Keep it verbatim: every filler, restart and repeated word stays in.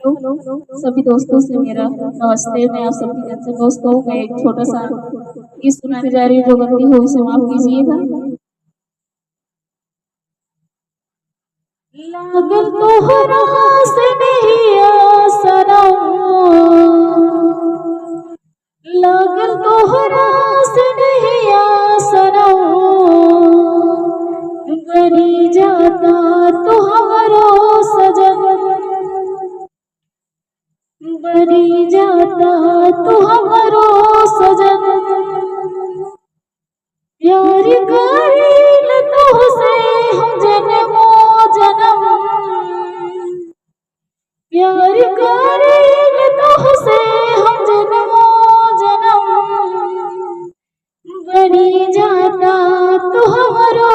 हेलो, सभी दोस्तों से मेरा नमस्ते। मैं आप सभी के दोस्तों, मैं एक छोटा सा गीत सुनाने जा रही हूँ, जो गलती हो उसे माफ कीजिएगा। लागल तोहरा से नहिया सनम, लागल तोहरा से नहिया सनम, बनी जाता तू हमरो सजन, बनी जाता तू हमरो सजन। प्यार करील तोहसे हम जन्मो जन्म, प्यार करील तोहसे हम जन्मो जन्म, बनी जाता तू हमरो